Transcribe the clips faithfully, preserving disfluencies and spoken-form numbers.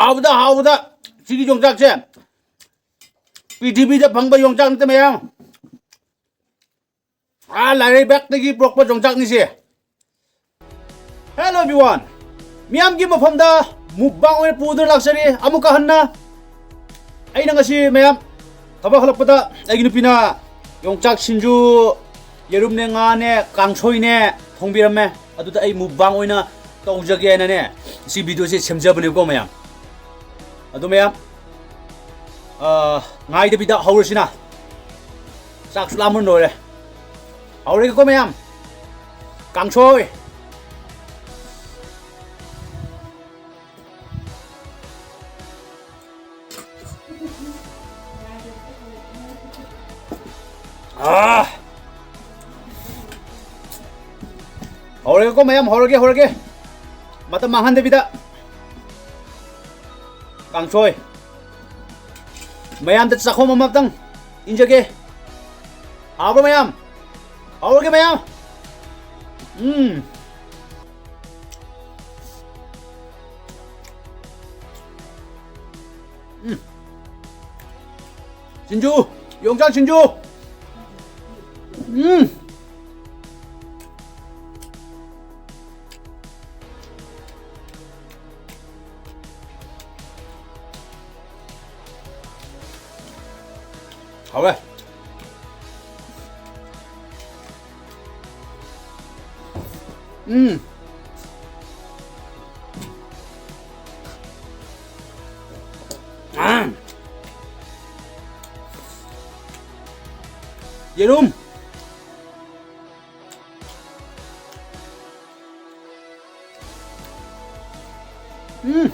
ꯍꯥꯎꯕꯗ ꯍꯥꯎꯕꯗ꯫ ꯁꯤꯒꯤ ꯌꯣꯡꯆꯥꯛꯁꯦ ꯄ꯭ꯔꯤꯊꯤꯕꯤꯗ ꯐꯪꯕ ꯌꯣꯡꯆꯥꯛ ꯅꯠꯇꯦ ꯃꯌꯥꯝ꯫ ꯑꯥ, ꯂꯥꯏꯔꯩꯕꯥꯛꯇꯒꯤ ꯄꯨꯔꯛꯄ ꯌꯣꯡꯆꯥꯛꯅꯤꯁꯦ꯫ Hello everyone, ꯃꯤꯌꯥꯝꯒꯤ ꯃꯐꯝꯗ mukbang ꯑꯣꯏꯅ ꯄꯨꯗꯨꯅ ꯂꯥꯛꯆꯔꯤ ꯑꯃꯨꯛꯀ ꯍꯟꯅ꯫ ꯑꯩꯅ ꯉꯁꯤ ꯃꯌꯥꯝ ꯊꯕꯛ ꯍꯜꯂꯛꯄꯗ ꯑꯩꯒꯤ ꯅꯨꯄꯤꯅ ꯌꯣꯡꯆꯥꯛ ꯁꯤꯡꯖꯨ, ꯌꯦꯔꯨꯝꯅꯦ, ꯉꯥꯅꯦ, ꯀꯥꯡꯁꯣꯏꯅꯦ ꯊꯣꯡꯕꯤꯔꯝꯃꯦ꯫ ꯑꯗꯨꯗ ꯑꯩ mukbang ꯑꯣꯏꯅ ꯇꯧꯖꯒꯦꯅꯅꯦ ꯁꯤ videoꯁꯦ ꯁꯦꯝꯖꯕꯅꯦꯕꯀꯣ ꯃꯌꯥꯝ꯫ ꯑꯗꯨ ꯃꯌꯥꯝ, ꯑ, ꯉꯥꯏꯗꯕꯤꯗ ꯍꯧꯔꯁꯤꯅ꯫ ꯆꯥꯛꯁꯨ ꯂꯥꯝꯕꯅ ꯂꯣꯏꯔꯦ꯫ ꯍꯧꯔꯒꯦꯀꯣ ꯃꯌꯥꯝ꯫ ꯀꯥꯡꯁꯣꯏ꯫ ꯑꯥ! ꯍꯧꯔꯒꯦꯀꯣ ꯃꯌꯥꯝ, ꯍꯧꯔꯒꯦ, ꯍꯧꯔꯒꯦ꯫ ꯃꯇꯝ ꯃꯥꯡꯍꯟꯗꯕꯤꯗ꯫ ꯀꯥꯡꯁꯣꯏ꯫ ꯃꯌꯥꯝꯗ ꯆꯥꯛꯈꯣꯝ ꯑꯃꯇꯪ ꯏꯟꯖꯒꯦ꯫ ꯍꯥꯎꯕ꯭ꯔꯣ ꯃꯌꯥꯝ? ꯍꯧꯔꯒꯦ ꯃꯌꯥꯝ꯫ ꯎꯝ꯫ ꯎꯝ꯫ ꯁꯤꯡꯖꯨ, ꯌꯣꯡꯆꯥꯛ ꯁꯤꯡꯖꯨ꯫ ꯎꯝ꯫ ꯍꯥꯎꯔꯦ꯫ ꯎꯝ꯫ ꯎꯝ꯫ ꯌꯦꯔꯨꯝ꯫ ꯎꯝ꯫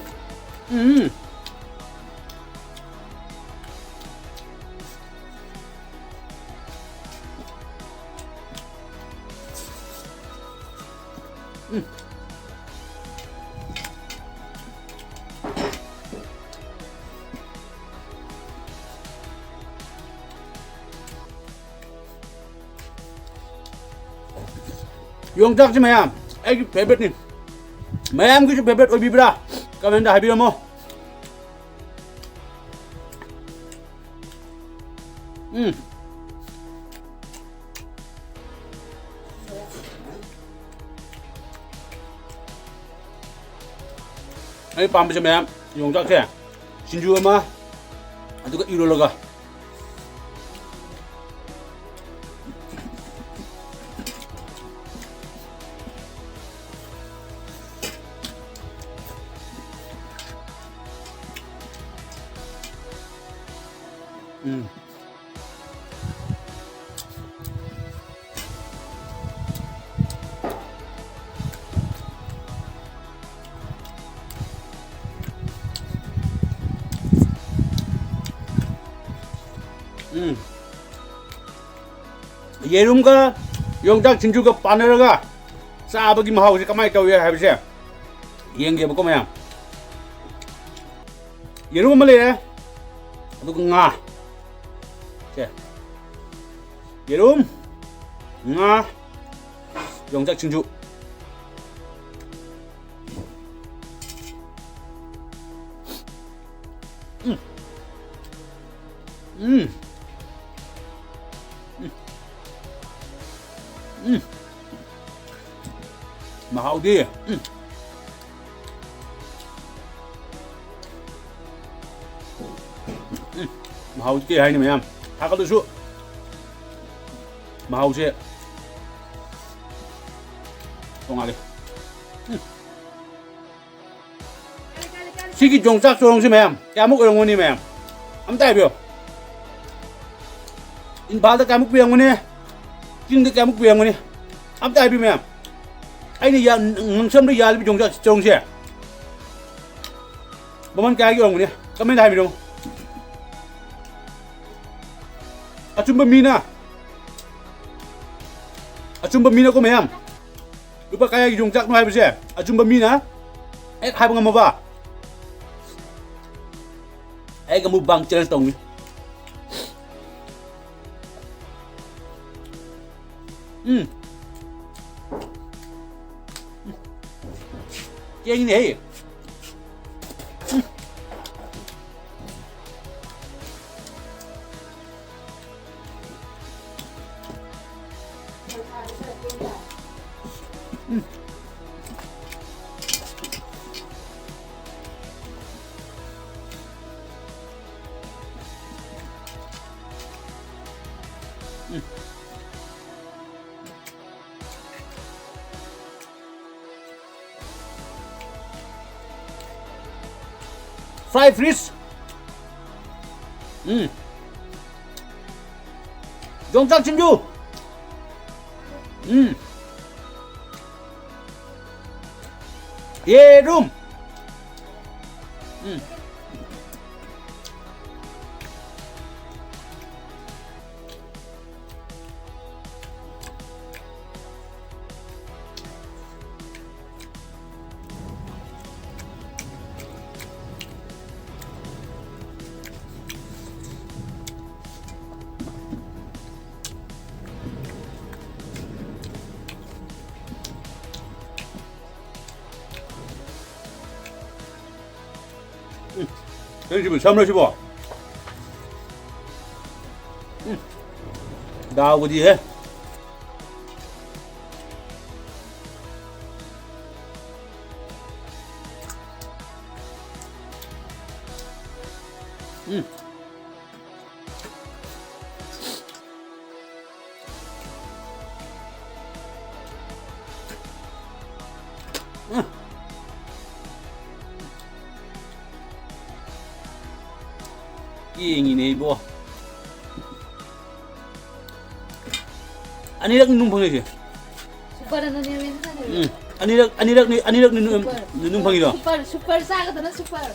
ꯎꯝ꯫ ꯎꯝ꯫ ꯌꯣꯡꯆꯥꯛꯁꯤ ꯃꯌꯥꯝ ꯑꯩꯒꯤ favouriteꯅꯤ꯫ ꯃꯌꯥꯝꯒꯤꯁꯨ favourite ꯑꯣꯏꯕꯤꯕ꯭ꯔꯥ? Commentꯇ ꯍꯥꯏꯕꯤꯔꯝꯃꯣ꯫ ꯎꯝ꯫ ꯑꯩ ꯄꯥꯝꯕꯁꯦ ꯃꯌꯥꯝ, ꯌꯣꯡꯆꯥꯛꯁꯦ, ꯁꯤꯡꯖꯨ ꯑꯃ, ꯑꯗꯨꯒ ꯏꯔꯣꯜꯂꯒ꯫ ꯎꯝ꯫ ꯎꯝ꯫ ꯌꯦꯔꯨꯝꯒ ꯌꯣꯡꯆꯥꯛ ꯁꯤꯡꯖꯨꯒ ꯄꯥꯟꯅꯔꯒ ꯆꯥꯕꯒꯤ ꯃꯍꯥꯎꯁꯦ ꯀꯃꯥꯏꯅ ꯇꯧꯏ ꯍꯥꯏꯕꯁꯦ ꯌꯦꯡꯒꯦꯕꯀꯣ ꯃꯌꯥꯝ꯫ ꯌꯦꯔꯨꯝ ꯑꯃ ꯂꯩꯔꯦ, ꯑꯗꯨꯒ ꯉꯥ꯫ ꯁꯦ꯫ ꯌꯦꯔꯨꯝ, ꯉꯥ, ꯌꯣꯡꯆꯥꯛ ꯁꯤꯡꯖꯨ꯫ ꯎꯝ꯫ ꯎꯝ꯫ ꯎꯝ꯫ ꯎꯝ꯫ ꯃꯍꯥꯎꯗꯤ꯫ ꯎꯝ꯫ ꯎꯝ꯫ ꯃꯍꯥꯎꯗꯤ ꯀꯩ ꯍꯥꯏꯅꯤ ꯃꯌꯥꯝ꯫ ꯊꯥꯒꯠꯂꯁꯨ ꯃꯍꯥꯎꯁꯦ ꯇꯣꯉꯥꯜꯂꯦ꯫ ꯎꯝ꯫ ꯁꯤꯒꯤ ꯌꯣꯡꯆꯥꯛ ꯆꯔꯣꯡꯁꯦ ꯃꯌꯥꯝ, ꯀꯌꯥꯃꯨꯛ ꯑꯣꯏꯔꯝꯒꯅꯤ ꯃꯌꯥꯝ? ꯑꯝꯇ ꯍꯥꯏꯕꯤꯌꯨ꯫ ꯏꯝꯐꯥꯜꯗ ꯀꯌꯥꯃꯨꯛ ꯄꯤꯔꯝꯒꯅꯤ? ꯆꯤꯡꯗ ꯀꯌꯥꯃꯨꯛ ꯄꯤꯔꯝꯒꯅꯤ? ꯑꯝꯇ ꯍꯥꯏꯕꯤꯌꯨ ꯃꯌꯥꯝ꯫ ꯑꯩꯅ ꯌꯥ-, ꯉꯥꯡꯁꯝꯗ ꯌꯥꯜꯂꯤꯕ ꯌꯣꯡꯆꯥꯛ ꯆꯔꯣꯡꯁꯦ ꯃꯃꯜ ꯀꯌꯥꯒꯤ ꯑꯣꯏꯔꯝꯒꯅꯤ? ꯀꯃꯦꯟꯗ ꯍꯥꯏꯕꯤꯔꯛꯎ꯫ ꯑꯆꯨꯝꯕ ꯃꯤꯅ, ꯑꯆꯨꯝꯕ ꯃꯤꯅꯀꯣ ꯃꯌꯥꯝ, ꯂꯨꯄꯥ ꯀꯌꯥꯒꯤ ꯌꯣꯡꯆꯥꯛꯅꯣ ꯍꯥꯏꯕꯁꯦ ꯑꯆꯨꯝꯕ ꯃꯤꯅ ꯍꯦꯛ ꯍꯥꯏꯕ ꯉꯝꯃꯕ, ꯑꯩꯒ mukbang challenge ꯇꯧꯅꯤ꯫ ꯎꯝ꯫ ꯀꯦꯡꯅꯦꯍꯦ꯫ ꯎꯝ꯫ Fry fish. ꯎꯝ꯫ ꯌꯣꯡꯆꯥꯛ ꯁꯤꯡꯖꯨ꯫ ꯎꯝ꯫ ꯌꯦꯔꯨꯝ꯫ ꯎꯝ꯫ ꯎꯝ꯫ ꯀꯩꯅꯣ ꯁꯤꯕꯨ, ꯁꯝꯂꯣ ꯁꯤꯕꯣ? ꯎꯝ꯫ ꯗꯥꯎꯒꯗꯤ ꯍꯦ꯫ ꯎꯝ꯫ ꯎꯝ꯫ ꯌꯦꯡꯉꯤꯅꯦ ꯏꯕꯣ꯫ ꯑꯅꯤꯔꯛ ꯅꯨꯡ ꯐꯪꯉꯤꯁꯦ꯫ ꯁꯨꯄꯔ ꯑꯅ ꯅꯦꯝꯃꯦ ꯍꯥꯏꯅ ꯎꯝ꯫ ꯑꯅꯤꯔꯛ, ꯑꯅꯤꯔꯛꯅꯤ, ꯑꯅꯤꯔꯛꯅꯤ ꯅꯨꯡ, ꯁꯨꯄꯔ꯫ ꯅꯨꯡ ꯐꯪꯉꯤꯗꯣ꯫ ꯁꯨꯄꯔ, ꯁꯨꯄꯔ ꯆꯥꯒꯗꯅ ꯁꯨꯄꯔ꯫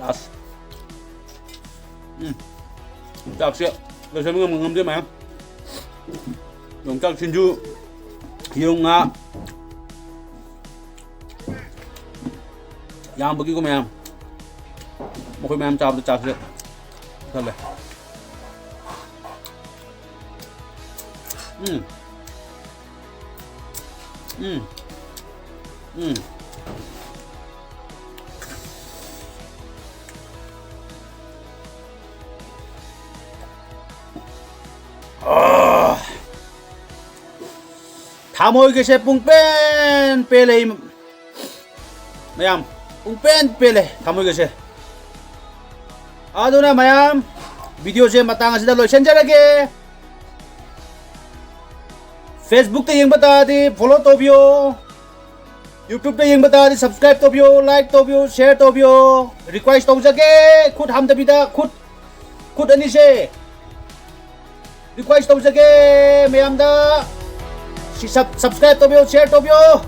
ꯑꯁ꯫ ꯎꯝ꯫ ꯆꯥꯛꯁꯦ ꯂꯣꯏꯁꯟꯕ ꯉꯝ-, ꯉꯝꯗꯦ ꯃꯌꯥꯝ꯫ ꯌꯣꯡꯆꯥꯛ ꯁꯤꯡꯖꯨ, ꯌꯦꯔꯨꯝ ꯉꯥ꯫ ꯌꯥꯝꯕꯒꯤꯀꯣ ꯃꯌꯥꯝ꯫ ꯃꯈꯣꯏ ꯃꯌꯥꯝ ꯆꯥꯕꯗ ꯆꯥꯛꯁꯦ ꯊꯜꯂꯦ꯫ ꯎꯝ꯫ ꯎꯝ꯫ ꯎꯝ꯫ ꯑꯥ꯫ ꯊꯃꯣꯏꯒꯁꯦ ꯄꯨꯡꯄꯦꯟ ꯄꯦꯜꯂꯦ ꯑꯩ꯫ ꯃꯌꯥꯝ, ꯄꯨꯡꯄꯦꯟ ꯄꯦꯜꯂꯦ ꯊꯃꯣꯏꯒꯁꯦ꯫ ꯑꯗꯨꯅ ꯃꯌꯥꯝ, videoꯁꯦ ꯃꯇꯥꯡ ꯑꯁꯤꯗ ꯂꯣꯏꯁꯤꯟꯖꯔꯒꯦ꯫ Facebookꯇ ꯌꯦꯡꯕ ꯇꯥꯔꯗꯤ follow ꯇꯧꯕꯤꯌꯣ, YouTubeꯇ ꯌꯦꯡꯕ ꯇꯥꯔꯗꯤ subscribe ꯇꯧꯕꯤꯌꯣ, like ꯇꯧꯕꯤꯌꯣ, share ꯇꯧꯕꯤꯌꯣ꯫ Request ꯇꯧꯖꯒꯦ, ꯈꯨꯠ ꯍꯥꯝꯗꯕꯤꯗ, ꯈꯨꯠ ꯈꯨꯠ ꯑꯅꯤꯁꯦ request ꯇꯧꯖꯒꯦ ꯃꯌꯥꯝꯗ꯫ ꯁꯤ sub- subscribe ꯇꯧꯕꯤꯌꯣ, share ꯇꯧꯕꯤꯌꯣ꯫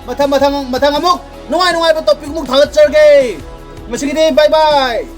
ꯃꯊꯪ ꯃꯊꯪ ꯃꯊꯪ ꯑꯃꯨꯛ ꯅꯨꯡꯉꯥꯏ ꯅꯨꯡꯉꯥꯏꯕ topic ꯑꯃꯨꯛ ꯊꯥꯒꯠꯆꯔꯒꯦ꯫ ꯉꯁꯤꯒꯤꯗꯤ bye bye꯫